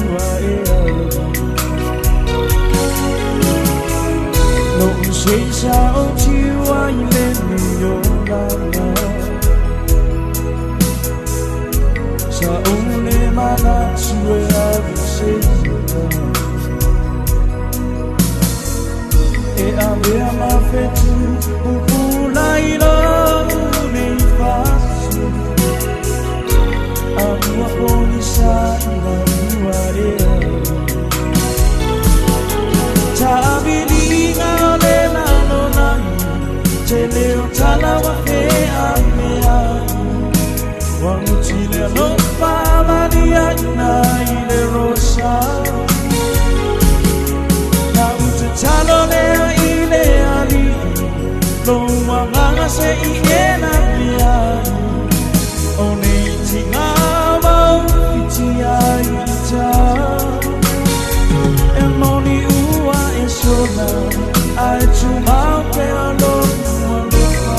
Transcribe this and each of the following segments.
ua e Long sei sa o tiwa i le mi o la la Sa o le mana tue a se E a mea ma fetu Upula i lo nei fasu A ua poni sa i la ua e Tabiliga o le lalolagi Te leo tala wa fe a mea Wa mutile alofa malia ina i le rosa Na ute talo lea i le ali Lo wanganga se i e na mea O nei tinga mau whiti ai i tā E moni ua e sola Ai tu mau pe alo alofa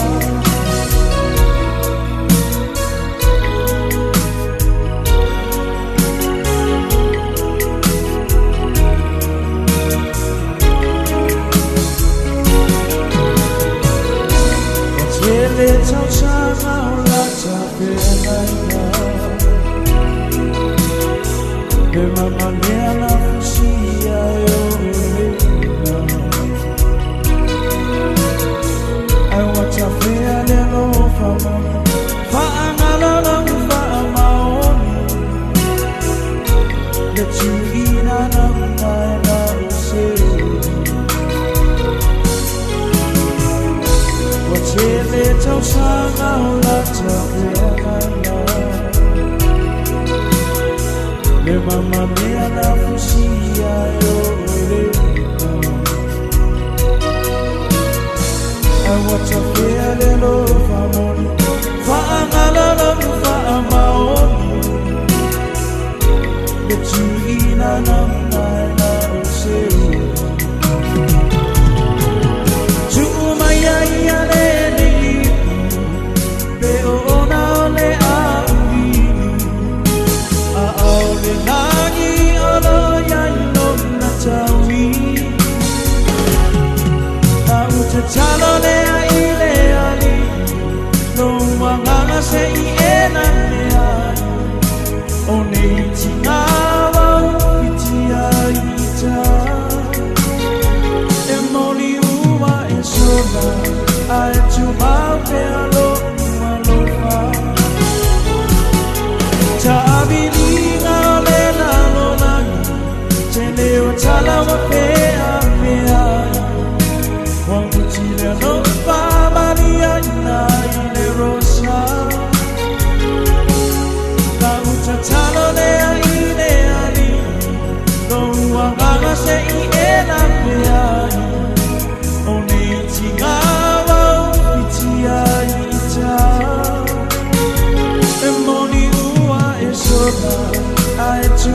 Wa tele tausaga o lata feagaina Le mamalea la fusia e o elena Ai wa tafea le lofa moni Faangalo lau faamaoni Le tuina na mai la o se Wa tele tausaga o lata feagaina Le mamalea la fusia e o elena Ai wa tafea le lofa moni Faangalo lau faamaoni Le tuina na mai la o se Tuu mai ai ia le nei Pe o ona o le a uili A au le lagi o lo iai lona taui A ute talo lea i le ali Lo wanganga se i e na mea O nei tinga wau whiti ai i tā E moni ua e sola Ai tu mau pe alo alofa Tabiliga o le lalolagi Te leo tala wa fe a mea Wa mutile alofa malia ina i le rosa La uta talo lea i le ali Lo uanganga se i e na mea O nei tinga wau whiti ai i tā E moni ua e sola Ai tu